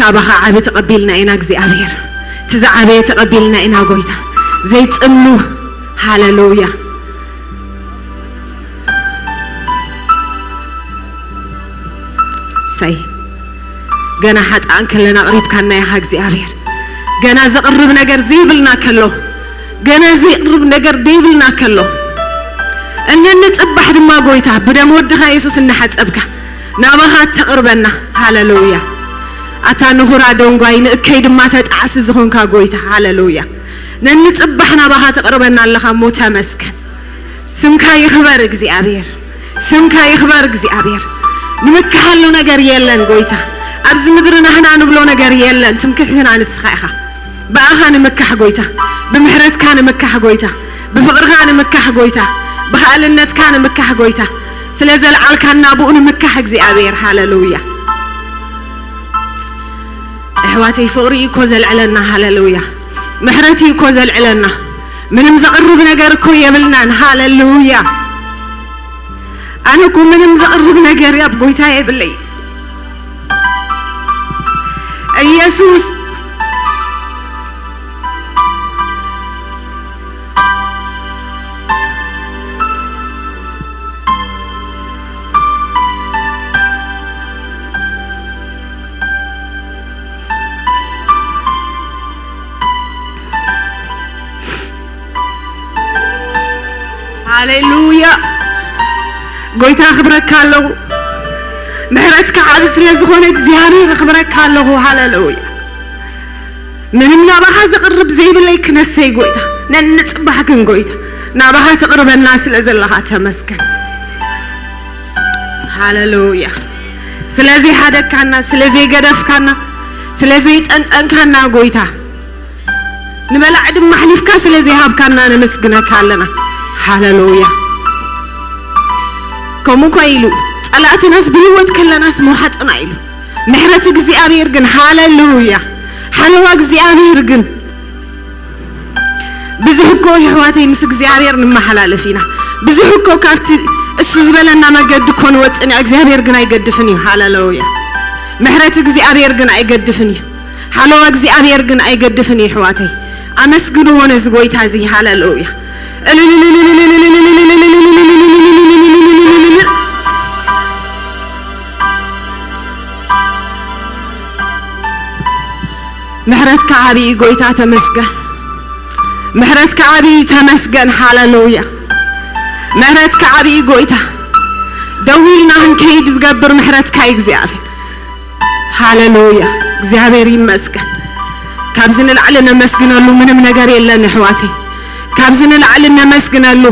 ካባኻ ዓቢ ተቐቢልና ኢና እግዚኣብሔር። እቲ ዝዓበየ ተቐቢልና ኢና ጎይታ። ዘይጽምሉ። ሃሌሉያ። ሰይ ገና ሓጥኣን ከለና ኣቕሪብካና ኢኻ እግዚኣብሔር። ገና ዘቕርብ ነገር ዘይብልና ከሎ፣ ገና ዘይቕርብ ነገር ዘይብልና ከሎ፣ እነንጽባሕ ድማ ጎይታ ብደም ወድኻ የሱስ እናሓጸብካ ናባኻ ተቕርበና። ሃሌሉያ። ኣታ ንኹራ ደንጓይ ንእከይ ድማ ተጣዕሲ ዝኾንካ ጎይታ፣ ሃሌሉያ። ነንጽባሕ ናባኻ ተቕርበና ኣለኻ እሞ ተመስገን። ስምካ ይኽበር እግዚኣብሔር፣ ስምካ ይኽበር እግዚኣብሔር። ንምክሓሉ ነገር የለን ጎይታ፣ ኣብዚ ምድሪ ናህና ንብሎ ነገር የለን። ትምክሕትና ንስኻ ኢኻ። ብኣኻ ንምካሕ ጎይታ፣ ብምሕረትካ ንምካሕ ጎይታ፣ ብፍቕርኻ ንምካሕ ጎይታ፣ ብኻእልነትካ ንምካሕ ጎይታ፣ ስለ ዘልዓልካና ብኡ ንምካሕ እግዚኣብሔር። ሃሌሉያ። ኣሕዋተይ ፍቕሪ እዩ እኮ ዘልዕለና። ሃሌሉያ። ምሕረት እዩ እኮ ዘልዕለና። ምንም ዘቕርብ ነገር እኮ የብልናን። ሃሌሉያ። ኣነ እኮ ምንም ዘቕርብ ነገር ኣብ ጎይታ የብለይ። ኢየሱስ ሃሌሉያ። ጎይታ ኣኽብረካ ኣለኹ። ምሕረትካ ዓቢ ስለ ዝኾነ እግዚኣብሔር ኣኽብረካ ኣለኹ። ሃሌሉያ። ምንም ናባኻ ዘቕርብ ዘይብለይ ክነሰይ ጎይታ፣ ነንጽባሕ ግን ጎይታ ናባኻ ትቕርበና ስለ ዘለኻ ተመስገን። ሃሌሉያ። ስለ ዘይሓደግካና፣ ስለ ዘይገደፍካና፣ ስለ ዘይጠንጠንካና ጎይታ፣ ንበላዕ ድማ ኣሕሊፍካ ስለ ዘይሃብካና ነመስግነካ ኣለና። ሃሌሉያ። ከምኡ እኳ ኢሉ ጸላእትናስ ብህይወት ከለናስ መውሓጥና ኢሉ፣ ምሕረት እግዚኣብሔር ግን፣ ሃሌሉያ፣ ሓለዋ እግዚኣብሔር ግን፣ ብዙሕ እኮ የሕዋተይ ምስ እግዚኣብሔር ንመሓላለፍ ኢና። ብዙሕ እኮ ካብቲ እሱ ዝበለና መገዲ እኮ ንወፅእ ኢና። እግዚኣብሔር ግን ኣይገድፍን እዩ። ሃሌሉያ። ምሕረት እግዚኣብሔር ግን ኣይገድፍን እዩ። ሓለዋ እግዚኣብሔር ግን ኣይገድፍን እዩ። የሕዋተይ ኣመስግንዎ ነዚ ጎይታ እዚ። ሃሌሉያ። ምሕረትካ ዓብዪ ጎይታ ተመስገን። ምሕረትካ ዓብዪ ተመስገን። ሃሌሉያ። ምሕረትካ ዓብዪ ጎይታ። ደው ኢልና ክንከይድ ዝገብር ምሕረትካ እዩ እግዚኣብሔር። ሃሌሉያ። እግዚኣብሔር ይመስገን። ካብዚ ንላዕሊ ነመስግነሉ ምንም ነገር የለን ኣሕዋተይ። ካብዚ ንላዕሊ ነመስግነሉ።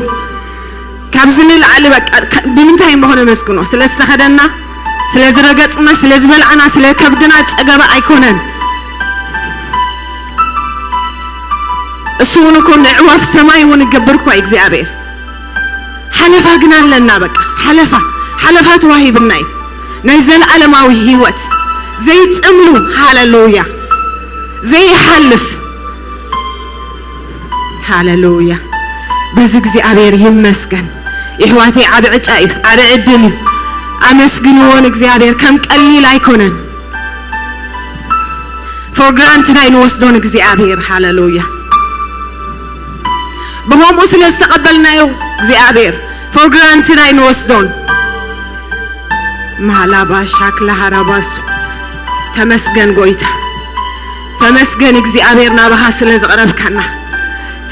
ካብዚ ንላዕሊ በቃ ከ-፣ ብምንታይ እሞ ነመስግኖ? ስለ ዝተኸደና፣ ስለ ዝረገጽና፣ ስለ ዝበላዕና፣ ስለ ከብድና ጸገበ ኣይኮነን። እሱ እውን እኮ ንዕወፍ ሰማይ እውን ይገብር እኮ እግዚኣብሔር። ሓለፋ ግን ኣለና፣ በቃ ሓለፋ፣ ሓለፋ ተዋሂብና እዩ። ናይ ዘለዓለማዊ ህይወት ዘይጽምሉ፣ ሃሌሉያ፣ ዘይሓልፍ፣ ሃሌሉያ። በዚ እግዚኣብሔር ይመስገን። የሕዋተይ ዓቢ ዕጫ እዩ፣ ዓቢ ዕድል እዩ። ኣመስግንዎ ንእግዚኣብሔር፣ ከም ቀሊል ኣይኮነን። For granted ኣይንወስዶን እግዚኣብሔር፣ ሃሌሉያ። ብኸምኡ ስለ ዝተቐበልናዮ እግዚኣብሔር for granted ኣይንወስዶን። ማላባ ሻክላ ሃራባሱ። ተመስገን ጎይታ፣ ተመስገን እግዚኣብሔር ናባኻ ስለ ዘቕረብካና፣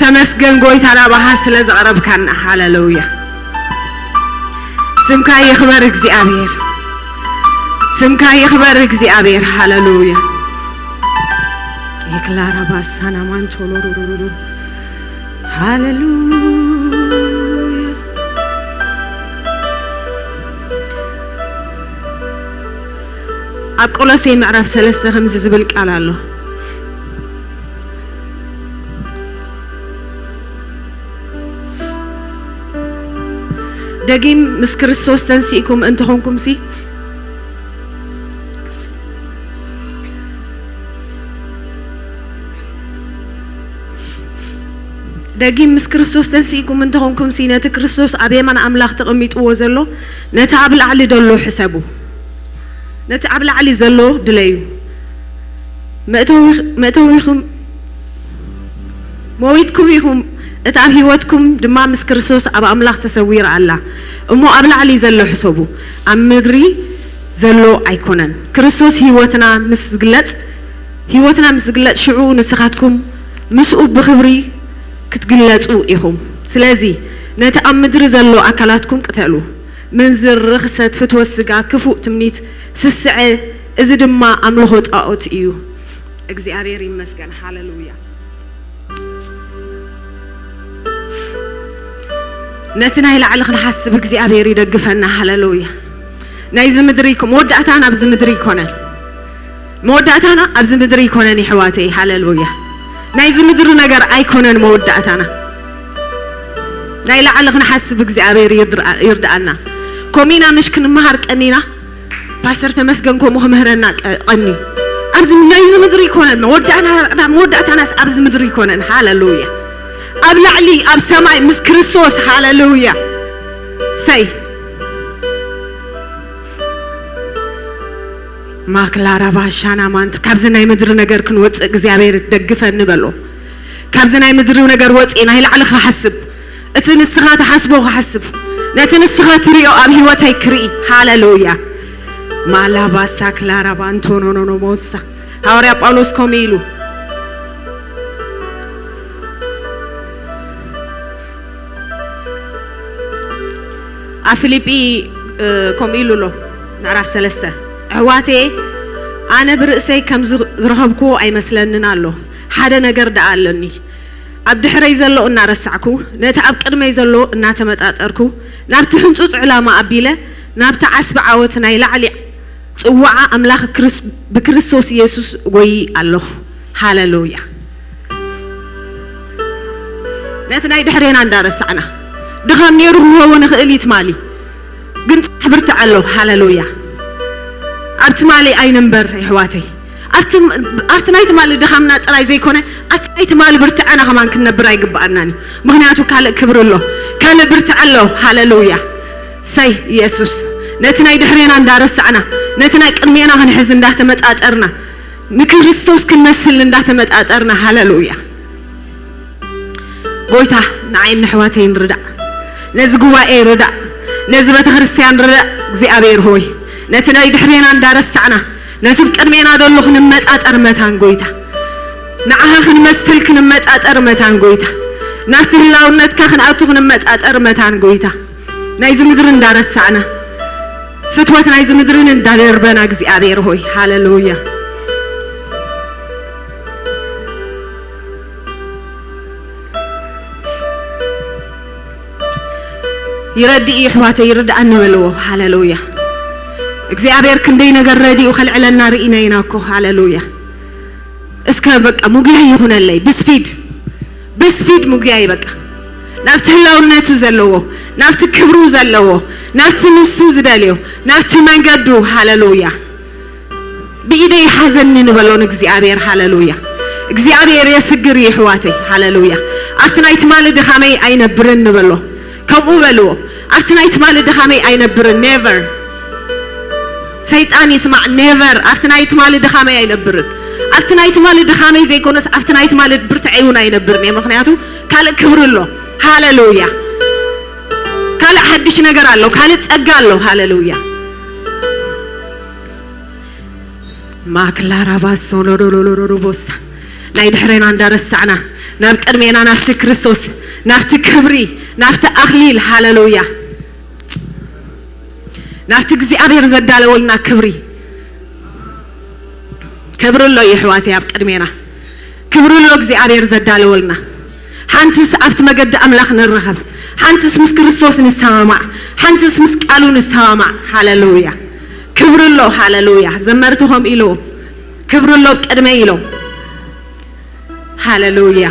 ተመስገን ጎይታ ናባኻ ስለ ዘቕረብካና። ሃሌሉያ። ስምካ ይኽበር እግዚኣብሔር፣ ስምካ ይኽበር እግዚኣብሔር። ሃሌሉያ። የክላራ ባሳና ማንቶሎሩሩሩሩ። ሃሌሉያ። ኣብ ቆሎሴ ምዕራፍ ሰለስተ ከምዚ ዝብል ቃል ኣሎ። ደጊም ምስ ክርስቶስ ተንሲእኩም እንተኾንኩምሲ፣ ደጊም ምስ ክርስቶስ ተንሲእኩም እንተኾንኩምሲ፣ ነቲ ክርስቶስ ኣብ የማን ኣምላኽ ተቐሚጥዎ ዘሎ፣ ነቲ ኣብ ላዕሊ ዘሎ ሕሰቡ። ነቲ ኣብ ላዕሊ ዘሎ ድለዩ። መእተዊ-፣ መእተዊኹም መዊትኩም ኢኹም፣ እታ ኣብ ህይወትኩም ድማ ምስ ክርስቶስ ኣብ ኣምላኽ ተሰዊራ ኣላ። እሞ ኣብ ላዕሊ ዘሎ ሕሰቡ፣ ኣብ ምድሪ ዘሎ ኣይኮነን። ክርስቶስ ህይወትና ምስ ዝግለጽ፣ ህይወትና ምስ ዝግለጽ፣ ሽዑ ንስኻትኩም ምስኡ ብኽብሪ ክትግለጹ ኢኹም። ስለዚ ነቲ ኣብ ምድሪ ዘሎ ኣካላትኩም ቅተሉ። ምንዝር፣ ርኽሰት፣ ፍትወት ስጋ፣ ክፉእ ትምኒት፣ ስስዐ፣ እዚ ድማ ኣምልኾ ጣኦት እዩ። እግዚኣብሔር ይመስገን። ሃሌሉያ። ነቲ ናይ ላዕሊ ክንሓስብ እግዚኣብሔር ይደግፈና። ሃሌሉያ። ናይዚ ምድሪ ይኮ-፣ መወዳእታና ኣብዚ ምድሪ ይኮነን። መወዳእታና ኣብዚ ምድሪ ይኮነን ይሕዋተይ። ሃሌሉያ። ናይዚ ምድሪ ነገር ኣይኮነን መወዳእታና። ናይ ላዕሊ ክንሓስብ እግዚኣብሔር ይርድኣ-፣ ይርድኣና። ኮሚና ምሽ ክንመሃር ቀኒና፣ ፓስተር ተመስገን ከምኡ ክምህረና ቀ-፣ ቀኒ። ኣብዚ ናይዚ ምድሪ ይኮነን መወዳእና-፣ መወዳእታናስ ኣብዚ ምድሪ ይኮነን። ሃሌሉያ። ኣብ ላዕሊ ኣብ ሰማይ ምስ ክርስቶስ። ሃሌሉያ። ሰይ ማክላራባ ሻናማንት፣ ካብዚ ናይ ምድሪ ነገር ክንወፅእ እግዚኣብሔር ደግፈኒ በሎ። ካብዚ ናይ ምድሪ ነገር ወፂእ ናይ ላዕሊ ክሓስብ፣ እቲ ንስኻ ትሓስቦ ክሓስብ፣ ነቲ ንስኻ ትሪኦ ኣብ ህይወተይ ክርኢ። ሃሌሉያ። ማላባሳ ክላራባ እንቶኖኖኖሞሳ። ሃዋርያ ጳውሎስ ከምኡ ኢሉ ኣብ ፊልጲ፣ እ፣ ከምኡ ኢሉ ኣሎ፣ ምዕራፍ ሰለስተ፣ ኣሕዋተየ፣ ኣነ ብርእሰይ ከም ዝ-፣ ዝረኸብክዎ ኣይመስለንን ኣሎ፣ ሓደ ነገር ደኣ ኣሎኒ። ኣብ ድሕረይ ዘሎ እናረሳዕኩ፣ ነቲ ኣብ ቅድመይ ዘሎ እናተመጣጠርኩ፣ ናብቲ ህንጹጽ ዕላማ ኣቢለ፣ ናብቲ ዓስቢ ዓወት ናይ ላዕሊ ጽዋዓ ኣምላኽ ክርስ-፣ ብክርስቶስ ኢየሱስ ጎይ ኣለኹ። ሃሌሉያ። ነቲ ናይ ድሕሬና እንዳረሳዕና፣ ድኻም ነይሩ ክኸውን ይኽእል እዩ ትማሊ፣ ግን ጽባሕ ብርትዕ ኣሎ። ሃሌሉያ። ኣብ ትማሊ ኣይንንበር የሕዋተይ። ኣብቲ፣ ኣብቲ ናይ ትማሊ ድኻምና ጥራይ ዘይኮነ፣ ኣብቲ ናይ ትማሊ ብርትዐና ከማን ክንነብር ኣይግብኣናን እዩ። ምኽንያቱ ካልእ ክብሪ ኣሎ፣ ካልእ ብርትዐ ኣሎ። ሃሌሉያ። ሰይ ኢየሱስ። ነቲ ናይ ድሕሬና እንዳረሳዕና፣ ነቲ ናይ ቅድሜና ክንሕዝ እንዳተመጣጠርና፣ ንክርስቶስ ክንመስል እንዳተመጣጠርና። ሃሌሉያ። ጎይታ ንዓይን ንሕዋተይን ርዳእ፣ ነዚ ጉባኤ ርዳእ፣ ነዚ ቤተ ክርስቲያን ርዳእ። እግዚኣብሔር ሆይ፣ ነቲ ናይ ድሕሬና እንዳረሳዕና፣ ነቲ ብቅድሜና ደሎ ክንመጣጠር መታን ጎይታ፣ ንዓኻ ክንመስል ክንመጣጠር መታን ጎይታ፣ ናብቲ ህላውነትካ ክንኣቱ ክንመጣጠር መታን ጎይታ፣ ናይዚ ምድሪ እንዳረሳዕና፣ ፍትወት ናይዚ ምድርን እንዳደርበና እግዚኣብሔር ሆይ። ሃሌሉያ። ይረድእ እዩ ኣሕዋተይ፣ ይርድኣኒ በልዎ። ሃሌሉያ። እግዚኣብሔር ክንደይ ነገር ረዲኡ ከልዕለና ርኢና ኢና እኮ። ሃሌሉያ። እስከ በቃ ሙግያይ ይኹነለይ፣ ብስፒድ፣ ብስፒድ ሙግያይ በቃ። ናብቲ ህላውነቱ ዘለዎ፣ ናብቲ ክብሩ ዘለዎ፣ ናብቲ ንሱ ዝደልዮ፣ ናብቲ መንገዱ። ሃሌሉያ። ብኢደይ ሓዘኒ ንበሎ ንእግዚኣብሔር። ሃሌሉያ። እግዚኣብሔር የስግር እዩ ኣሕዋተይ። ሃሌሉያ። ኣብቲ ናይ ትማሊ ድኻመይ ኣይነብርን ንበሎ። ከምኡ በልዎ። ኣብቲ ናይ ትማሊ ድኻመይ ኣይነብርን። ኔቨር። ሰይጣን ይስማዕ። ኔቨር። ኣብቲ ናይ ትማሊ ድኻመይ ኣይነብርን። ኣብቲ ናይ ትማሊ ድኻመይ ዘይኮነስ ኣብቲ ናይ ትማሊ ብርትዐይ እውን ኣይነብርን እየ። ምኽንያቱ ካልእ ክብሪ ኣሎ። ሃሌሉያ። ካልእ ሓድሽ ነገር ኣሎ። ካልእ ጸጋ ኣሎ። ሃሌሉያ። ማክላራባሶ ሎዶሎሎሎሎቦሳ። ናይ ድሕሬና እንዳረሳዕና ናብ ቅድሜና ናብቲ ክርስቶስ፣ ናብቲ ክብሪ፣ ናብቲ ኣኽሊል። ሃሌሉያ። ናብቲ እግዚኣብሔር ዘዳለወልና ክብሪ። ክብሪ ኣሎ የሕዋተይ ኣብ ቅድሜና። ክብሪ ኣሎ እግዚኣብሔር ዘዳለወልና። ሓንትስ ኣብቲ መገዲ ኣምላኽ ንረኸብ። ሓንትስ ምስ ክርስቶስ ንሰማማዕ። ሓንትስ ምስ ቃሉ ንሰማማዕ። ሃሌሉያ። ክብሪ ኣሎ። ሃሌሉያ። ዘመርቲ ከምኡ ኢሉ ክብሪ ኣሎ ኣብ ቅድመይ ኢሎም። ሃሌሉያ።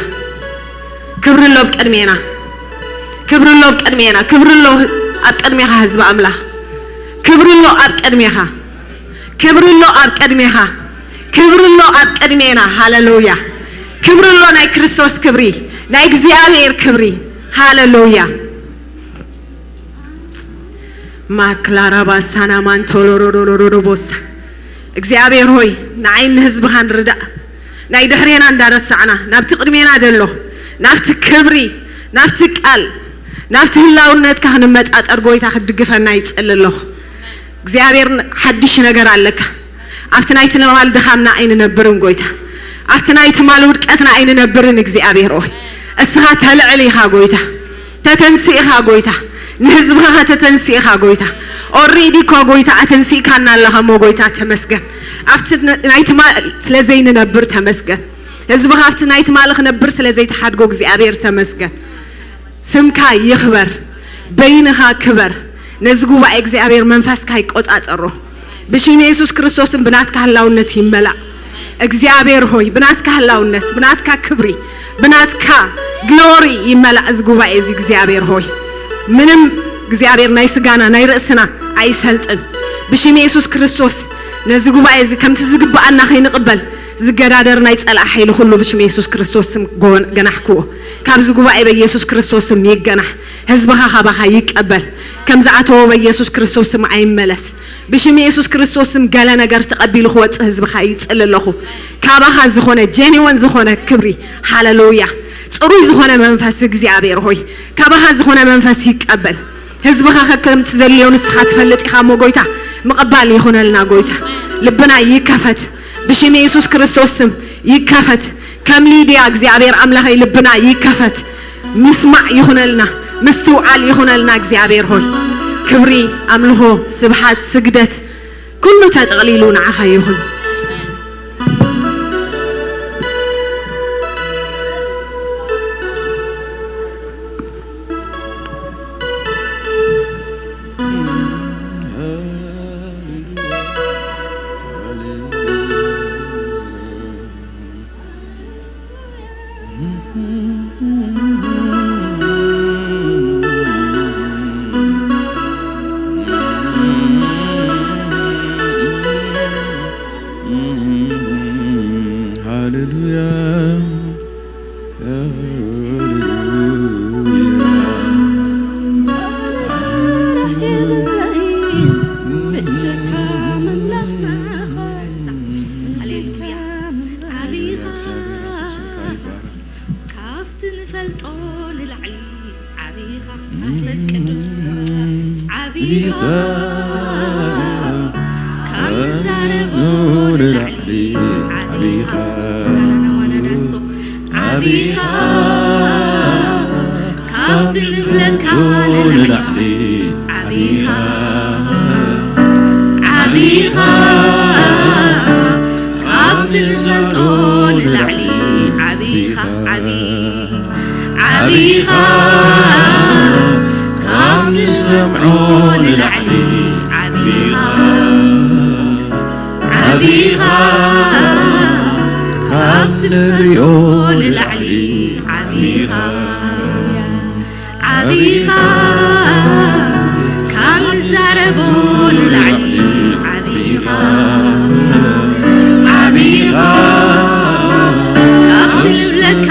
ክብሪ ኣሎ ኣብ ቅድሜና። ክብሪ ኣሎ ኣብ ቅድሜና። ክብሪ ኣሎ ኣብ ቅድሜኻ ህዝቢ ኣምላኽ። ክብሪ ኣሎ ኣብ ቅድሜኻ። ክብሪ ኣሎ ኣብ ቅድሜኻ። ክብሪ ኣሎ ኣብ ቅድሜና። ሃሌሉያ። ክብሪ ኣሎ ናይ ክርስቶስ ክብሪ፣ ናይ እግዚኣብሔር ክብሪ። ሃሌሉያ። ማክላራባ ሳናማን ቶሎሮዶሮዶቦሳ። እግዚኣብሔር ሆይ ንዓይን ንህዝብኻን ርዳእ። ናይ ድሕሬና እንዳረሳዕና ናብቲ ቅድሜና ዘሎ ናብቲ ክብሪ ናብቲ ቃል ናብቲ ህላውነትካ ክንመጣጠር ጎይታ ክትድግፈና ይጽሊ ኣለኹ። እግዚኣብሔር ሓድሽ ነገር ኣለካ። ኣብቲ ናይ ትማል ድኻምና ኣይንነብርን ጎይታ፣ ኣብቲ ናይ ትማል ውድቀትና ኣይንነብርን እግዚኣብሔር ሆይ። እስኻ ተልዕል ኢኻ ጎይታ፣ ተተንስእኻ ጎይታ፣ ንህዝብኻ ከተተንስእኻ ጎይታ። ኦሬዲ እኮ ጎይታ ኣተንሲእካና ኣለኻ እሞ ጎይታ ተመስገን። ኣብቲ ናይ ትማል ስለ ዘይንነብር ተመስገን። ህዝብኻ ኣብቲ ናይ ትማል ክነብር ስለ ዘይተሓድጎ እግዚኣብሔር ተመስገን። ስምካ ይኽበር፣ በይንኻ ክበር። ነዚ ጉባኤ እግዚኣብሔር መንፈስካ ይቆጻጸሮ። ብሽም የሱስ ክርስቶስን ብናትካ ህላውነት ይመላእ። እግዚኣብሔር ሆይ ብናትካ ህላውነት፣ ብናትካ ክብሪ፣ ብናትካ ግሎሪ ይመላእ እዚ ጉባኤ እዚ እግዚኣብሔር ሆይ። ምንም እግዚኣብሔር ናይ ስጋና ናይ ርእስና ኣይሰልጥን። ብሽም የሱስ ክርስቶስ ነዚ ጉባኤ እዚ ከምቲ ዝግብኣና ከይንቕበል ዝገዳደር ናይ ጸላእ ሓይሊ ኩሉ ብሽም የሱስ ክርስቶስ ስም ጎን-፣ ገናሕክዎ። ካብዚ ጉባኤ በየሱስ ክርስቶስ ስም ይገናሕ። ህዝብኻ ካባኻ ይቀበል። ከም ዝኣተዎ በየሱስ ክርስቶስ ስም ኣይመለስ። ብሽም የሱስ ክርስቶስ ስም ገለ ነገር ተቐቢሉ ክወጽእ ህዝብኻ ይጽሊ ኣለኹ። ካባኻ ዝኾነ ጀኒወን ዝኾነ ክብሪ፣ ሃሌሉያ፣ ጽሩይ ዝኾነ መንፈስ እግዚኣብሔር ሆይ ካባኻ ዝኾነ መንፈስ ይቀበል። ህዝብኻ ከከምቲ ዘድልዮ ንስኻ ትፈልጥ ኢኻ እሞ ጎይታ ምቕባል ይኹነልና። ጎይታ ልብና ይከፈት ብሽም የሱስ ክርስቶስ ስም ይከፈት። ከም ሊድያ እግዚኣብሔር ኣምላኸይ ልብና ይከፈት። ምስማዕ ይኹነልና፣ ምስትውዓል ይኹነልና እግዚኣብሔር ሆይ። ክብሪ፣ ኣምልኾ፣ ስብሓት፣ ስግደት ኩሉ ተጠቕሊሉ ንዓኻ ይኹን። ሃሌሉያ፣ ሃሌሉያ። ሃሌሉያ። ዓቢኻ ካብቲ ንፈልጦ ንላዕሊ ዓቢኻ መንፈስ ቅዱስ ዓቢኻ ካብ ንዛረቦ ንላዕሊ ዓቢኻ ናናናማናዳሶ ዓቢኻ ካብቲ ንብለካ ንላዕሊ ዓቢኻ ዓቢኻ ካብቲ ንፈልጦ ንላዕሊ ዓቢኻ ዓቢ ዓቢኻ ካብቲ ንሰምዖ ንላዕሊ ዓቢኻ ዓቢኻ ካብቲ ንሪኦ ንላዕሊ ዓቢኻ ዓቢኻ ካብ ንዛረቦ ንላዕሊ ዓቢኻ ዓቢኻ ካብቲ ንብለካ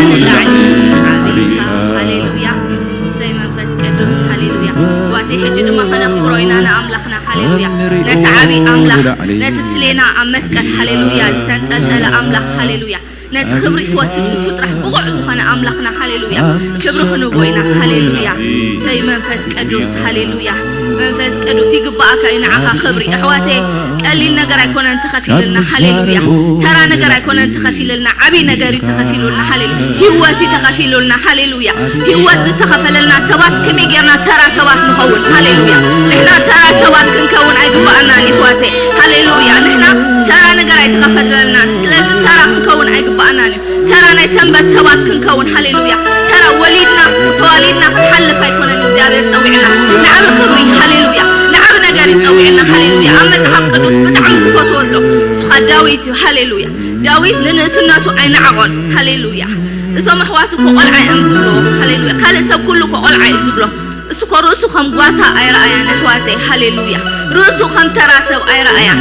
ንላዕሊ ዓቢኻ። ሃሌሉያ። እሰይ መንፈስ ቅዱስ ሃሌሉያ። ዋቴ ሕጂ ድማ ከነኽብሮ ኢና ንኣምላኽና ሃሌሉያ። ነቲ ዓቢ ኣምላኽ ነቲ ስሌና ኣብ መስቀል ሃሌሉያ ዝተንጠልጠለ ኣምላኽ ሃሌሉያ። ነቲ ክብሪ ክወስድ ንሱ ጥራሕ ብቑዕ ዝኾነ ኣምላኽና ሃሌሉያ ክብሪ ክንቦ ኢና። ሃሌሉያ። ሰይ መንፈስ ቅዱስ ሃሌሉያ። መንፈስ ቅዱስ ይግባኣካ እዩ ንዓኻ ክብሪ ኣሕዋተይ። ቀሊል ነገር ኣይኮነን ተኸፊልልና ሃሌሉያ። ተራ ነገር ኣይኮነን ተኸፊልልና፣ ዓብይ ነገር እዩ ተኸፊሉልና ሃሌሉያ። ህይወት እዩ ተኸፊሉልና ሃሌሉያ። ህይወት ዝተኸፈለልና ሰባት ከመይ ጌርና ተራ ሰባት ንኸውን ሃሌሉያ። ንሕና ተራ ሰባት ክንከውን ኣይግባኣናን እዩ ኣሕዋተይ ሃሌሉያ። ንሕና ተራ ነገር ኣይተኸፈለልናን፣ ስለዚ ተራ ክንከውን ኣይግባኣናን እዩ። ተራ ናይ ሰንበት ሰባት ክንከውን ሃሌሉያ። ተራ ወሊድና ተዋሊድና ክንሓልፍ ኣይኮነን እግዚኣብሔር ጸዊዕና። ንዓቢ ክብሪ ሃሌሉያ። ንዓቢ ነገር እዩ ጸዊዕና ሃሌሉያ። ኣብ መጽሓፍ ቅዱስ ብጣዕሚ ዝፈትዎ ኣሎ እሱኻ ዳዊት እዩ ሃሌሉያ። ዳዊት ንንእስነቱ ኣይነዓቖን ሃሌሉያ። እቶም ኣሕዋቱ እኮ ቆልዓ እዮም ዝብሎ ሃሌሉያ። ካልእ ሰብ ኩሉ እኮ ቆልዓ እዩ ዝብሎ። እሱ እኮ ርእሱ ከም ጓሳ ኣይረኣያን ኣሕዋተይ። ሃሌሉያ። ርእሱ ከም ተራ ሰብ ኣይረኣያን።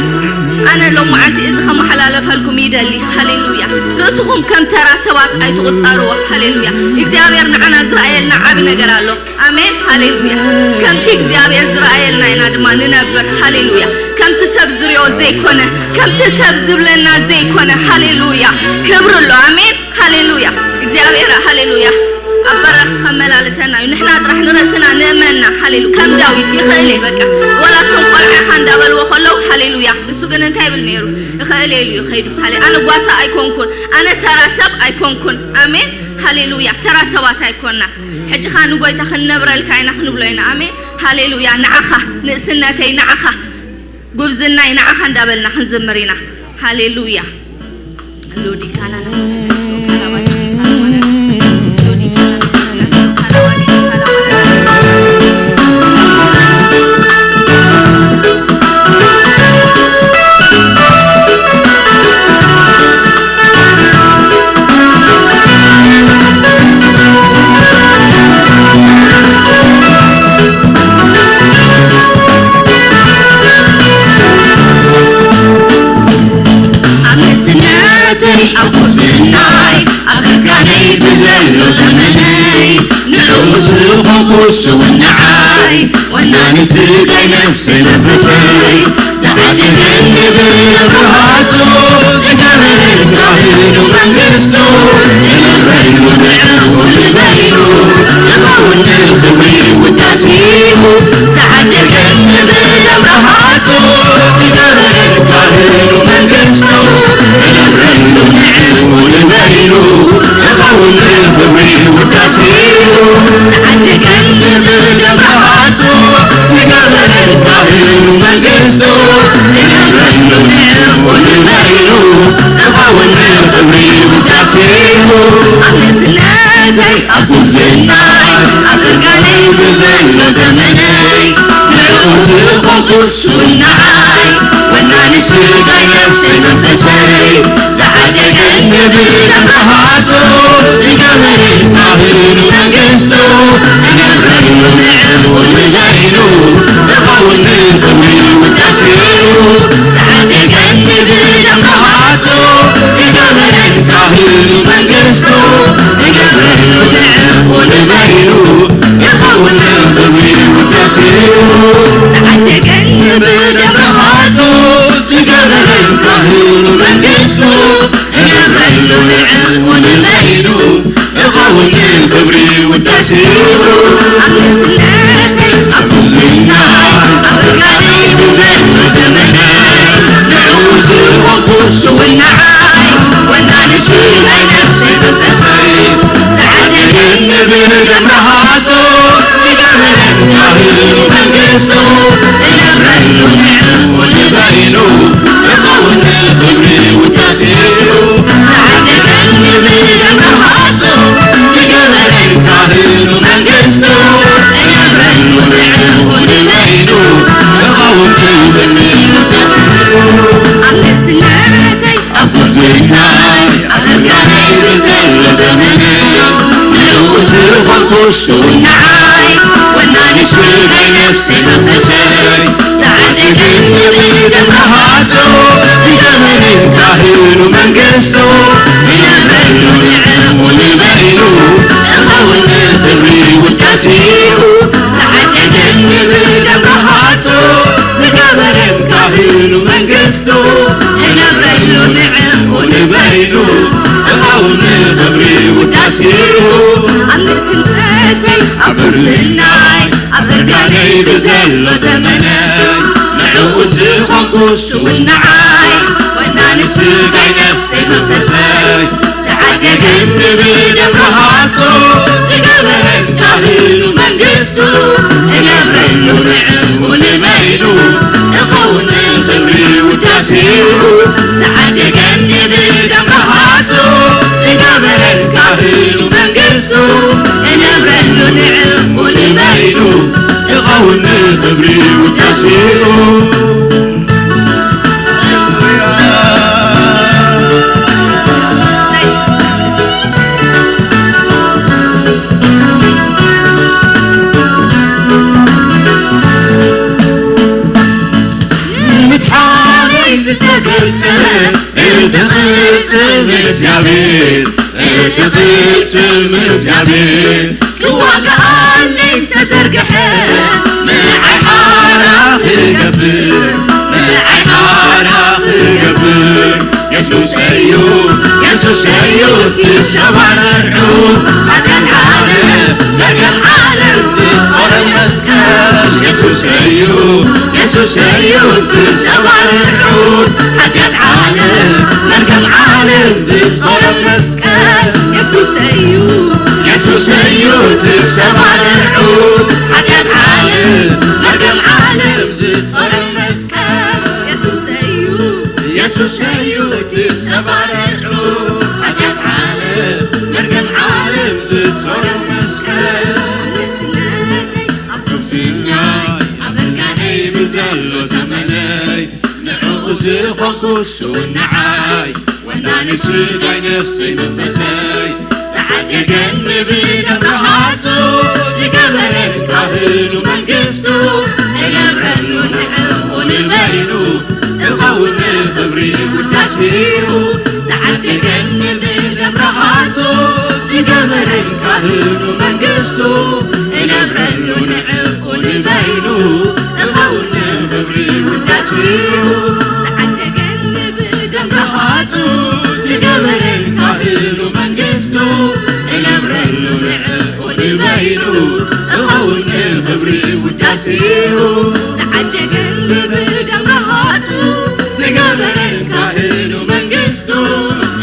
ኣነ ሎም መዓልቲ እዚ ከመሓላለፈልኩም ይደሊ። ሃሌሉያ። ርእስኹም ከም ተራ ሰባት ኣይትቑጸርዎ። ሃሌሉያ። እግዚኣብሔር ንዓና ዝረኣየልና ዓቢ ነገር ኣሎ። ኣሜን። ሃሌሉያ። ከምቲ እግዚኣብሔር ዝረኣየልና ኢና ድማ ንነብር። ሃሌሉያ። ከምቲ ሰብ ዝሪኦ ዘይኮነ፣ ከምቲ ሰብ ዝብለና ዘይኮነ። ሃሌሉያ። ክብሪ ኣሎ። ኣሜን። ሃሌሉያ። እግዚኣብሔር፣ ሃሌሉያ፣ ኣብ በረኽቲ ከመላልሰና እዩ። ንሕና ጥራሕ ንርእስና ንእመና። ሃሌሉ ከም ዳዊት ይኽእል እየ በቃ። ወላ እቶም ቆልዓ ኢኻ እንዳበልዎ ከለዉ፣ ሃሌሉያ። ንሱ ግን እንታይ ይብል ነይሩ? ይኽእል እየ ኢሉ እዩ ከይዱ። ሃሌ-፣ ኣነ ጓሳ ኣይኮንኩን፣ ኣነ ተራ ሰብ ኣይኮንኩን። ኣሜን። ሃሌሉያ። ተራ ሰባት ኣይኮንና። ሕጂ ኸኣ ንጎይታ ክንነብረልካ ኢና ክንብሎ ኢና። ኣሜን። ሃሌሉያ። ንዓኻ ንእስነተይ፣ ንዓኻ ጉብዝናይ፣ ንዓኻ እንዳበልና ክንዝምር ኢና። ሃሌሉያ። ሎዲካና ኣብ ንእስነተይ ኣብ ጉብዝናይ ኣብ እርጋነይ ብዘሎ ዘመነይ ንዕኡ ዝኸኩስ እውን ንዓይ ወናኒ ስጋይ ነፍሰይ መንፈሰይ ዝዓደገኒ ብመብርሃቱ ዝገበረን ካህኑ መንግስቱ ንነብረሉ ንዕኡ ንበይኑ ክኸውን ንኽብሪ ውዳሴኡ ዝዓደገኒ ብመብርሃቱ ዝገበረን ካህኑ መንግስቱ ንነብረሉ ንዕኡ ንበይኑ ክኸውን ንኽብሪ ውዳሴኡ ዝዓደገኒ ብመብርሃቱ ዝገበረን ካህኑ መንግስቱ ንነብረሉ ንዕኡ ንበይኑ ክኸውን ንኽብሪ ውዳሴኡ ኣብ ንእስነተይ ኣብ ጉብዝናይ ኣብ እርጋነይ ብዘሎ ዘመነይ ንዕኡ ዝኸኩስ ንዓይ ወናኒ ስጋይ ነፍሰይ መንፈሰይ ዝዓደገኒ ብመብርሃቱ ዝገበረን ካህኑ መንግስቱ ንነብረሉ ንዕኡ ንበይኑ ክኸውን ንኽብሪ ውዳሴኡ ዝዓደገኒ ብመብርሃቱ ዝገበረን ካህኑ መንግስቱ ንነብረሉ ንዕኡ ንበይኑ ክኸውን ንኽብሪ ውዳሴኡ ዝዓደገኒ ብመብርሃቱ ዝገበረን ካህኑ መንግስቱ እነብረሉ ንዕኡ ንበይኑ እኸውን ንኽብሪ ውዳሴኡ ኣብ ንእስነተይ ኣብ ጉብዝናይ ኣብ እርጋነይ ብዘሎ ዘመነይ ንዕኡ ዝኸኩስ እውን ንዓይ ወናኒ ስጋይ ነፍሰይ መንፈሰይ ዝዓደገኒ ብመብርሃቱ ዝገበረን ካህኑ መንግስቱ እነብረሉ ንዕኡ ንበይኑ እኸውን ንኽብሪ ውዳሴኡ ዝዓደገኒ ብመብርሃቱ ዝገበረን ካህኑ መንግስቱ እነብረሉ ንዕኡ ንበይኑ እኸውን ንኽብሪ ውዳሴኡ ኣብ ንእስነተይ ኣብ ጉብዝናይ ኣብ እርጋነይ ብዘሎ ዘመነይ ንዕኡ ዝኸኩስ እውን ንዓይ ወናኒ ስጋይ ነፍሰይ መንፈሰይ ዝዓደገኒ ብመብርሃቱ ዝገበረን ካህኑ መንግስቱ እነብረሉ ንዕኡ ንበይኑ እኸውን ንኽብሪ ውዳሴኡ ዝዓደገኒ ብመብርሃቱ ዝገበረን ካህኑ መንግስቱ እነብረሉ ንዕኡ ንበይኑ እኸውን ንኽብሪ ውዳሴኡ ኣብ ንእስነተይ ኣብ ጉብዝናይ ኣብ እርጋነይ ብዘሎ ዘመነይ ንዕኡ ዝኸኩስ እውን ንዓይ ወናኒ ስጋይ ነፍሰይ መንፈሰይ ዝዓደገኒ ብደም ረሃጹ ዝገበረን ካህኑ መንግስቱ እነብረሉ ንዕኡ ንበይኑ እኸውን ንኽብሪ ውዳሴኡ ዝዓደገኒ ብደም ረሃጹ ዝገበረን ካህኑ መንግስቱ እነብረሉ ንዕኡ ንበይኑ እኸውን ንኽብሪ ውዳሴኡ እቲ ኽጽም እግዚኣብሔር፣ እቲ ኽጽም እግዚኣብሔር፣ ክዋጋኣለይ ተዘርግሐ፣ ንዓይ ሓራ ክገብር፣ ንዓይ ሓራ ክገብር፣ የሱስ እዩ፣ የሱስ እዩ እቲ ሰባርዑ፣ ሓጢኣት ዓለም፣ መርገም ዓለም ዝጾረ መስቀል፣ የሱስ እዩ፣ የሱስ እዩ እቲ ሰባርዑ፣ ሓጢኣት ዓለም፣ መርገም ዓለም ዝጾረ መስቀል፣ የሱስ እዩ፣ የሱስ እዩ እቲ ሰባርዑ፣ ሓጢኣት ዓለም፣ መርገም ዓለም ዝጾረ መስቀል፣ የሱስ እዩ፣ የሱስ እዩ እቲ ሰባርዑ፣ ሓጢኣት ዓለም፣ መርገም ዓለም ዝጾረ መስቀል፣ ኣብ ነፍስነተይ፣ ኣብ ጉብዝናይ፣ ኣብ እርጋነይ ብዘሎ ዘመነይ፣ ንዕኡ ዝኾንኩ ስውእ ንዓይ፣ ወናኒ ስጋይ ነፍሰይ መንፈሰይ፣ ዝዓደገኒ ብደም ረሃጹ፣ ዝገበረን ካህኑ መንግስቱ፣ እነብረሉ ንዕኡ ንበይኑ፣ እኸውን ንኽብሪ ውዳሴኡ፣ ዝዓደገኒ ብደም ረሃጹ፣ ዝገበረን ካህኑ መንግስቱ፣ እነብረሉ ንዕኡ ንበይኑ፣ እኸውን ንኽብሪ ውዳሴኡ፣ ዝዓደገኒ ብደም ረሃጹ፣ ዝገበረን ካህኑ መንግስቱ፣ እነብረሉ ንዕኡ ንበይኑ፣ እኸውን ንኽብሪ ውዳሴኡ፣ ዝዓደገኒ ብደም ረሃጹ፣ ዝገበረን ካህኑ መንግስቱ፣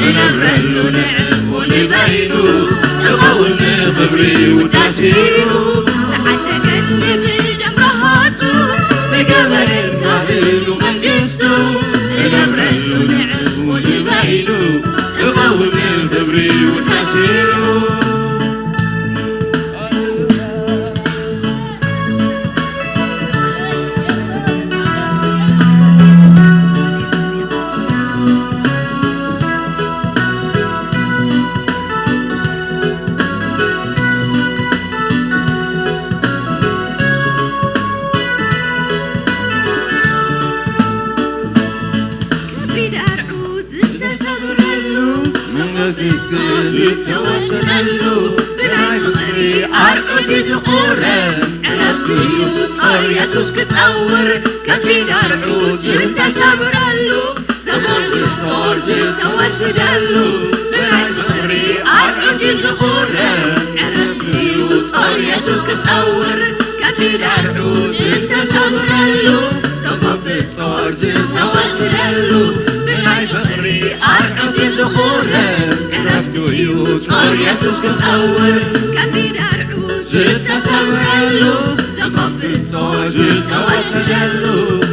እነብረሉ ንዕኡ ንበይኑ፣ እኸውን ንኽብሪ ውዳሴኡ፣ ዝዓደገኒ ብደም ረሃጹ፣ ዝገበረን ካህኑ መንግስቱ፣ እነብረሉ ንዕኡ ንበይኑ፣ እኸውን ንኽብሪ ውዳሴኡ። ከቢድ ኣርዑት ዝተሰብረሉ፣ መመክቲ ዝተወሰነሉ፣ ብናይ ፍቕሪ ኣርዑት እዩ ዝቑረብ፣ ዕረፍቱ እዩ ጾር የሱስ ክጸውር። ከቢድ ኣርዑት ዝተሰብረሉ፣ ዘጎብጥ ጾር ዝተወሰደሉ፣ ብናይ ፍቕሪ ኣርዑት እዩ ዝቑረብ፣ ዕረፍቱ እዩ ጾር የሱስ ክጸውር። ከቢድ ኣርዑት ዝተሰብረሉ፣ ዘጎብጥ ጾር ዝተወስደሉ፣ ብናይ ፍቕሪ ኣርዑት እዩ ዝቑረብ፣ ዕረፍቱ እዩ ጾር የሱስ ክጸውር። ከቢድ ኣርዑት ዝተሰብረሉ፣ ዘጎብጥ ጾር ዝተወስደሉ፣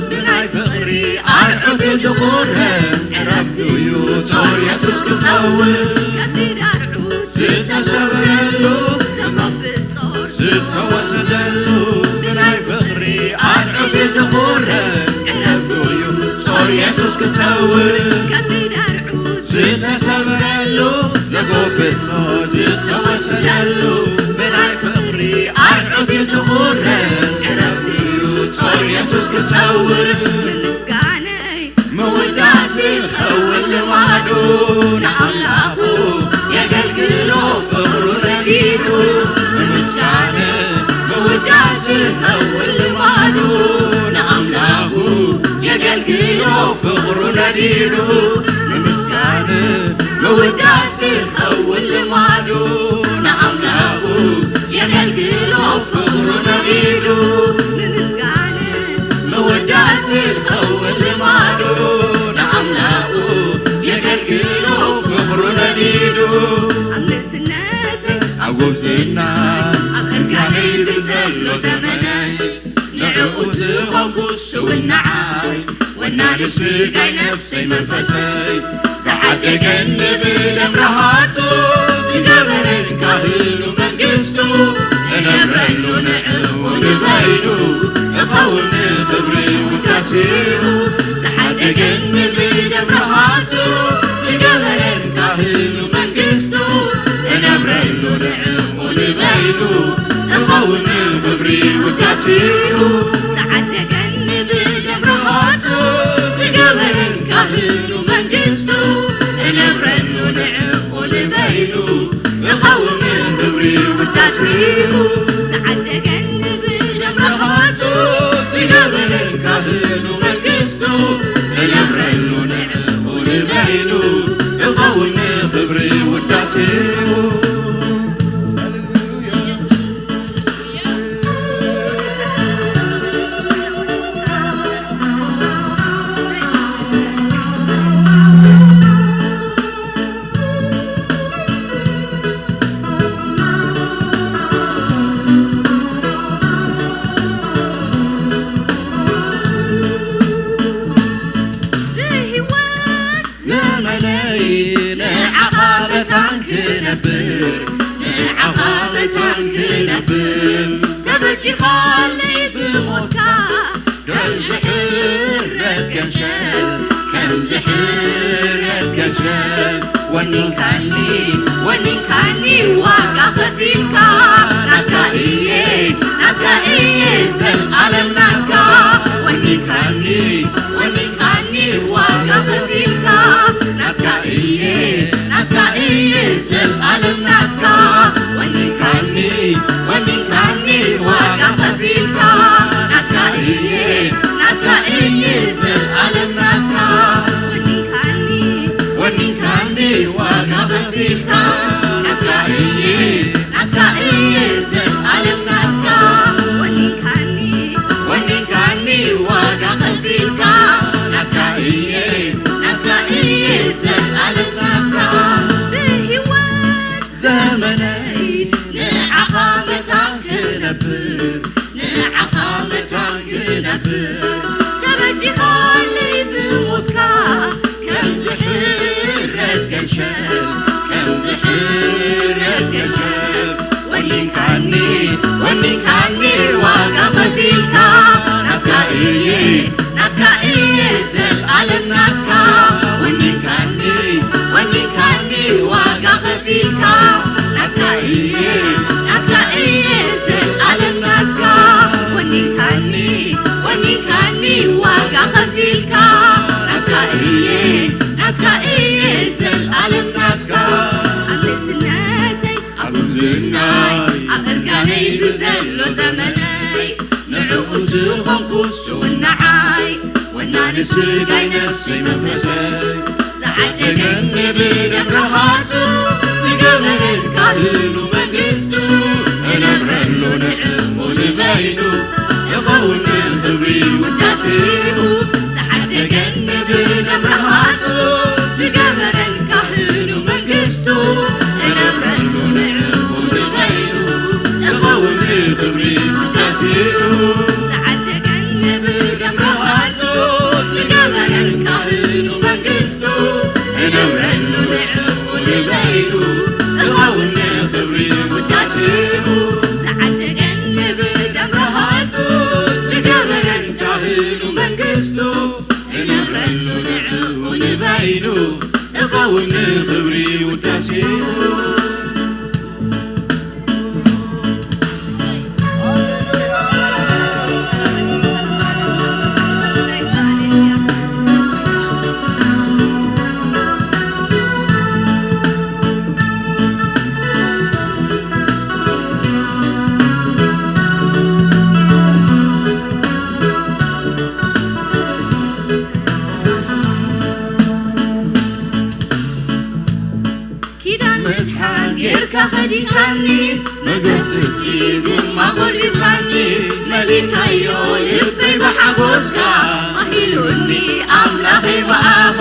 ብናይ ፍቕሪ ኣርዑት እዩ ዝቑረብ፣ ዕረፍቱ እዩ ጾር የሱስ ክጸውር። ከቢድ ኣርዑት ዝተሰብረሉ፣ ዘጎብጥ ጾር ዝተወሰደሉ፣ ብናይ ፍቕሪ ኣርዑት እዩ ዝቑረብ፣ ዕረፍቱ እዩ ጾር የሱስ ክጸውር። ከቢድ ኣርዑት ዝተሰብረሉ፣ ዘጎብጥ ጾር ዝተወሰደሉ፣ ብናይ ፍቕሪ ኣርዑት እዩ ዝቑረብ፣ ዕረፍቱ እዩ ጾር የሱስ ክጸውር። ንምስጋነይ ምውዳስ ክኸውን ልማዱ፣ ንኣምላኹ የገልግሎ ፍቕሩ ነዲዱ። ንምስጋነ ምውዳስ ክኸውን ልማዱ፣ ንኣምላኹ የገልግሎ ፍቕሩ ነዲዱ። ንምስጋነ ምውዳስ ክኸውን ልማዱ፣ ንኣምላኹ የገልግሎ ፍቕሩ ነዲዱ። ንምስጋነ ምውዳስ ክኸውን ልማዱ፣ ንኣምላኹ የገልግሎ ፍቕሩ ነዲዱ። ኣብ ንእስነተይ ኣብ ጉብዝና ኣብ እርጋነይ ብዘሎ ዘመነይ፣ ንዕኡ ዝኾንኩ ስውእ ንዓይ፣ ወናኒ ስጋይ ነፍሰይ መንፈሰይ፣ ዝዓደገኒ ብደም ረሃጹ፣ ዝገበረን ካህኑ መንግስቱ፣ እነብረሉ ንዕኡ ንበይኑ፣ እኸውን ንኽብሪ ውዳሴኡ። ዝዓደገኒ ብደም ረሃጹ፣ ዝገበረን ካህኑ መንግስቱ፣ እነብረሉ ንዕኡ ንበይኑ፣ እኸውን ንኽብሪ ውዳሴኡ። ዝዓደገኒ ብደም ረሃጹ፣ ዝገበረን ካህኑ መንግስቱ፣ ነብረሉ ንዕኡ ንበይኑ፣ ንኸውን ክብሪ ውዳሴኡ። ዝዓደገኒ ብደም ረሃጹ፣ ዝገበረን ካህኑ መንግስቱ። ነብረሉ ንዕኡ ንበይኑ፣ ንኸውን ክብሪ ውዳሴኡ። ብህይወት ዘመነይ ንዓኻ መታን ክነብር፣ ንዓኻ መታን ክነብር፣ ተበጂኻለይ ብሞትካ ከም ዝሕረድ ገንሸል፣ ከም ዝሕረድ ገንሸል። ወኒንካኒ፣ ወኒንካኒ ዋጋ ከፊልካ፣ ናትካ እየ፣ ናትካ እየ፣ ዘልኣለም ናትካ። ወኒንካኒ፣ ወኒንካኒ ዋጋ ከፊልካ፣ ናትካ እየ፣ ናትካ እየ፣ ዘልኣለም ናትካ። ወኒንካኒ፣ ወኒንካኒ ዋጋ ከፊልካ፣ ናትካ እየ፣ ናትካ እየ፣ ዘልኣለም ናትካ። ወኒንካኒ፣ ወኒንካኒ ዋጋ ከፊልካ፣ ናትካ እየ፣ ናትካ እየ፣ ዘልኣለም ናትካ። ወኒንካኒ፣ ወኒንካኒ ዋጋ ከፊልካ፣ ናትካ እየ፣ ናትካ እየ፣ ዘልኣለም ናትካ። ብህይወት ዘመነይ ንዓኻ መታን ክነብር፣ ንዓኻ መታን ክነብር። ተበጂኻለይ ብሞትካ ከም ዝሕረድ ገንሸል፣ ከም ዝሕረድ ገንሸል። ወኒንካኒ፣ ወኒንካኒ ዋጋ ከፊልካ፣ ናትካ እየ፣ ናትካ እየ፣ ዘልኣለም ናትካ። ወኒንካኒ፣ ወኒንካኒ ዋጋ ከፊልካ፣ ናትካ እየ፣ ናትካ እየ፣ ዘልኣለም ናትካ። ወኒንካኒ፣ ወኒንካኒ ዋጋ ከፊልካ፣ ናትካ እየ፣ ናትካ እየ፣ ዘልኣለም ናትካ። ኣብ ንእስነተይ፣ ኣብ ጉብዝናይ፣ ኣብ እርጋነይ ብዘሎ ዘመነይ፣ ንዕኡ ዝኾንኩ ስውእ ንዓይ፣ ወናኒ ስጋይ ነፍሰይ መንፈሰይ፣ ዝዓደገኒ ብደም ረሃጹ፣ ዝገበረን ካህኑ መንግስቱ፣ እነብረሉ ንዕኡ ንበይኑ፣ ይኸውን ክብሪ ውዳሴኡ። ዝዓደገኒ ብደም ረሃጹ፣ ዝገበረን ካህኑ መንግስቱ፣ እነብረሉ ንዕኡ ንበይኑ፣ ይኸውን ክብሪ ውዳሴኡ። ዝዓደገኒ ብደም ረሃጹ፣ ዝገበረን ካህኑ መንግስቱ፣ እነብረሉ ንዕኡ ንበይኑ፣ ይኸውን ክብሪ ውዳሴኡ። ዝዓደገኒ ብደም ረሃጹ፣ ዝገበረን ካህኑ መንግስቱ፣ እነብረሉ ንዕኡ ንበይኑ፣ ይኸውን ክብሪ ውዳሴኡ። ኪዳን ምድሓን ጌርካ ከዲንካኒ፣ መገድ ጽድቂ ድማ ጎልቢብካኒ። መሊእካዮ ልበይ ብሓጎስካ፣ ኣሂሉኒ ኣምላኸይ ብኣኻ።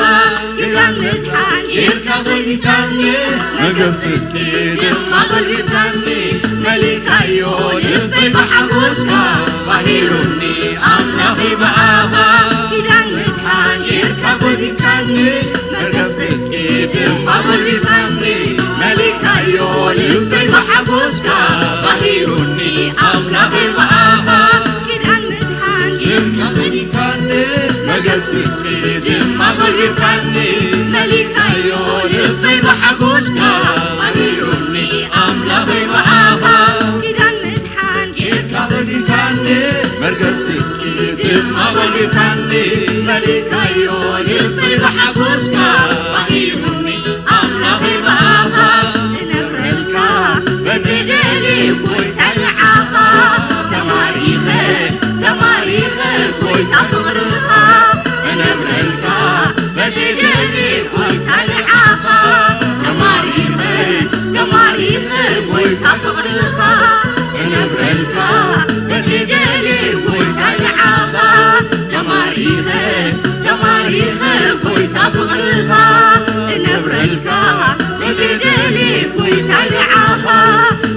ኪዳን ምድሓን ጌርካ ከዲንካኒ፣ መገድ ጽድቂ ድማ ጎልቢብካኒ። መሊእካዮ ልበይ ብሓጎስካ፣ ኣሂሉኒ ኣምላኸይ ብኣኻ። ኪዳን ምድሓን ጌርካ ከዲንካኒ፣ መርገም ጽድቂ ድማ ጎልቢብካኒ። መሊእካዮ ልበይ ብሓጎስካ፣ ባሂሩኒ ኣምላኸይ ብኣኻ። ኪዳን ምድሓን ጌርካ ከዲንካኒ፣ መርገም ጽድቂ ድማ ጎልቢብካኒ። መሊእካዮ ልበይ ብሓጎስካ፣ ባሂሩኒ ኣምላኸይ ብኣኻ። ኪዳን ምድሓን ጌርካ ከዲንካኒ፣ መርገም ጽድቂ ድማ ጎልቢብካኒ። መሊእካዮ ልበይ ብሓጎስካ፣ ባሂሩኒ ፍቕርኻ እነብረልካ በቲ ደሊ ጎይታ ንዓኻ ተማሪኸ ተማሪኸ ጎይታ ፍቕርኻ እነብረልካ በቲ ደሊ ጎይታ ንዓኻ ተማሪኸ ተማሪኸ ጎይታ ፍቕርኻ እነብረልካ በቲ ደሊ ጎይታ ንዓኻ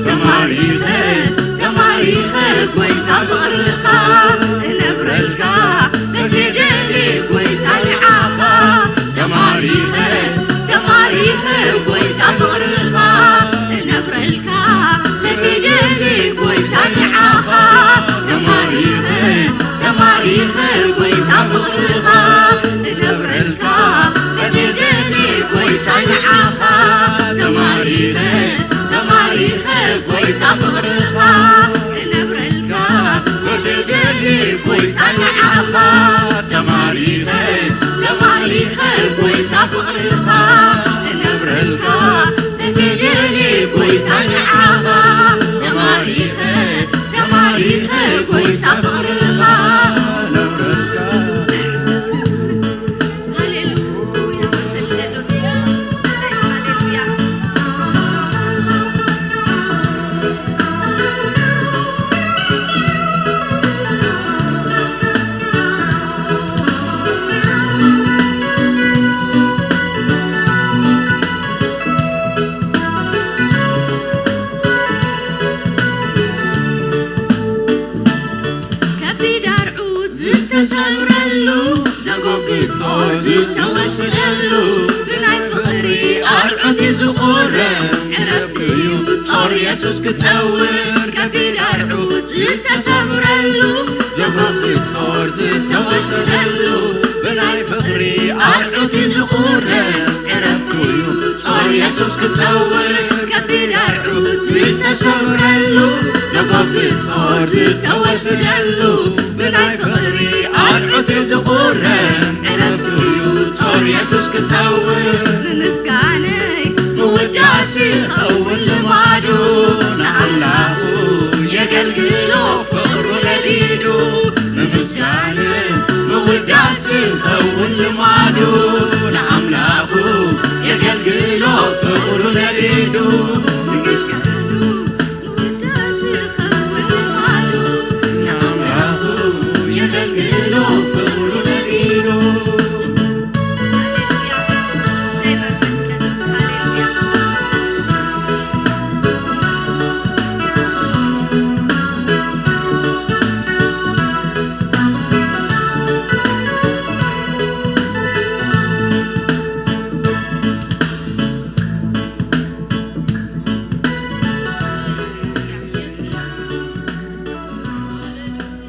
ተማሪኸ ተማሪኸ ጎይታ ፍቕርኻ እነብረልካ በቲ ደሊ ጎይታ ንዓኻ ተማሪኸ ተማሪኸ ጎይታ ፍቕርኻ እነብረልካ በቲ ደሊ ጎይታ ንዓኻ ተማሪኸ ተማሪኸ ጎይታ ፍቕርኻ እነብረልካ በቲ ደሊ ጎይታ ንዓኻ ተማሪኸ ተማሪኸ ጎይታ ፍቕርኻ እነብረልካ በቲ ደሊ ጎይታ ንዓኻ ተማሪኸ ተማሪኸ ጎይታ ፍቕርኻ እነብረልካ በቲ ደሊ ጎይታ ንዓኻ ተማሪኸ ተማሪኸ ጎይታ ፍቕርኻ እነብረልካ ሃሌሉያ መንፈስ ቅዱስ ሃሌሉያ ከቢድ ኣርዑት ዝተሰብረሉ ዘጎብጦ ዝተወስደሉ ብናይ ፍቕሪ ኣርዑት እዩ ዝቑረ ዕረፍቲ እዩ ጾር የሱስ ክጸውር ከቢድ ኣርዑት ዝተሰብረሉ ዘጎብጥ ጾር ዝተወስደሉ ብናይ ፍቕሪ ኣርዑት እዩ ዝቑረ ዕረፍቱ እዩ ጾር የሱስ ክጸውር ከቢድ ኣርዑት ዝተሰብረሉ ዘጎብጥ ጾር ዝተወስደሉ ብናይ ፍቕሪ ኣርዑት እዩ ዝቑረ ዕረፍቱ እዩ ጾር የሱስ ክጸውር ንምስጋነይ ምውዳስ ይኸውን ልማዱ ንኣምላኹ የገልግሎ ፍቕሩ ነዲዱ ንምስጋነ ምውዳስ ይኸውን ልማዱ ንኣምላኹ የገልግሎ ፍቕሩ ነዲዱ ንምስጋኑ ምውዳስ ይኸውን ልማዱ ንኣምላኹ የገልግሎ ፍቕሩ ነዲዱ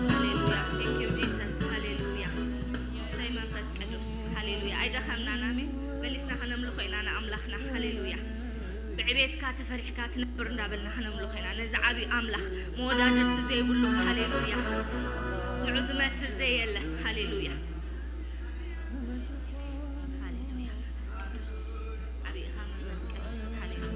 ሃሌሉያ። Thank you Jesus። ሃሌሉያ። እሰይ መንፈስ ቅዱስ። ሃሌሉያ። ኣይደኸምናን። ኣሜን። መሊስና ከነምልኾ ኢና ንኣምላኽና። ሃሌሉያ። ብዕቤትካ ተፈሪሕካ ትነብር እንዳበልና ከነምልኾ ኢና። ነዚ ዓብዪ ኣምላኽ መወዳድርቲ ዘይብሉ። ሃሌሉያ። ንዑ ዝመስል ዘየለ። ሃሌሉያ። ሃሌሉያ። መንፈስ ቅዱስ። ዓብይኻ መንፈስ ቅዱስ። ሃሌሉያ።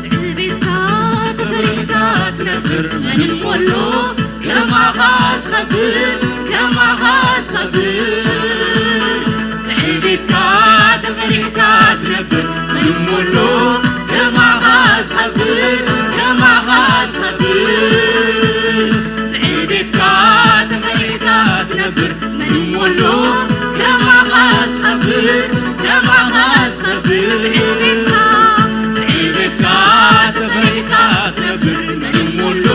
ብዕቤትካ ተፈሪሕካ ትነብር መን እሞ ኣሎ ከማኻ ዝኸብር ከማኻ ዝኸብር ብዕቤትካ ተፈሪሕካ ትነብር መን እሞ ኣሎ ከማኻ ዝኸብር ከማኻ ዝኸብር ብዕቤትካ ተፈሪሕካ ትነብር መን እሞ ኣሎ ከማኻ ዝኸብር ከማኻ ዝኸብር ብዕቤትካ ብዕቤትካ ተፈሪሕካ ትነብር መን እሞ ኣሎ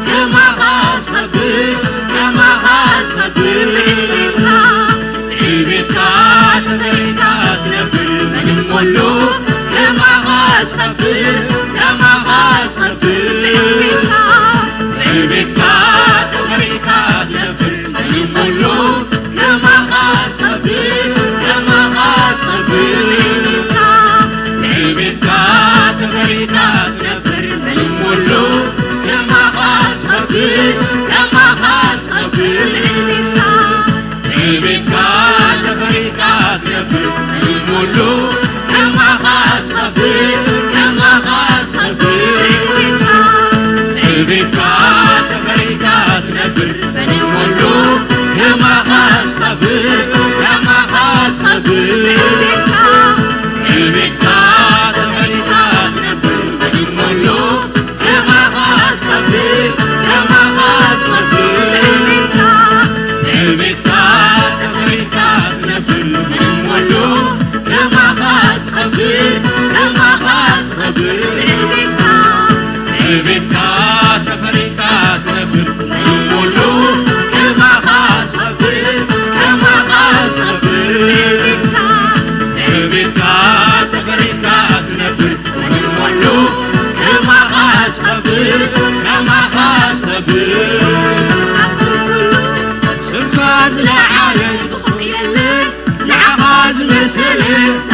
ከማኻ ዝኸብር ከማኻ ዝኸብር ብዕቤትካ ብዕቤትካ ተፈሪሕካ ትነብር መን እሞ ኣሎ ከማኻ ዝኸብር ከማኻ ዝኸብር ብዕቤትካ ብዕቤትካ ተፈሪሕካ ትነብር መን እሞ ኣሎ ከማኻ ዝኸብር ከማኻ ዝኸብር ከማኻ ዝኸፍእ ዕቤትካ፣ ዕቤትካ ተፈሪካ ትነብር፣ ምንም ወሎ ከማኻ ዝኸፍእ፣ ከማኻ ዝኸፍእ ዕቤትካ፣ ዕቤትካ ተፈሪካ ትነብር፣ ምንም ወሎ ከማኻ ዝኸፍእ፣ ከማኻ ዝኸፍእ ዕቤትካ፣ ዕቤትካ ተፈሪካ ትነብር፣ ምንም ወሎ ከማኻ ዝኸፍእ፣ ከማኻ ዝኸፍእ ዕቤትካ፣ ዕቤትካ ተፈሪካ ትነብር፣ ምንም ወሎ ከማኻ ዝኸፍእ፣ ከማኻ ዝኸፍእ ዕቤትካ፣ ዕቤትካ ተፈሪካ ትነብር፣ ምንም ወሎ ከማኻ ዝኸፍእ፣ ከማኻ ዝኸፍእ ዕቤትካ፣ ዕቤትካ ተፈሪካ ትነብር፣ ምንም ወሎ ከማኻ ዝኸፍእ፣ ከማኻ ዝኸፍእ። ኣብዚ ኩሉ ስምካ ዝለዓለ ዝብቕዕ የለን፣ ንዓኻ ዝመሰለ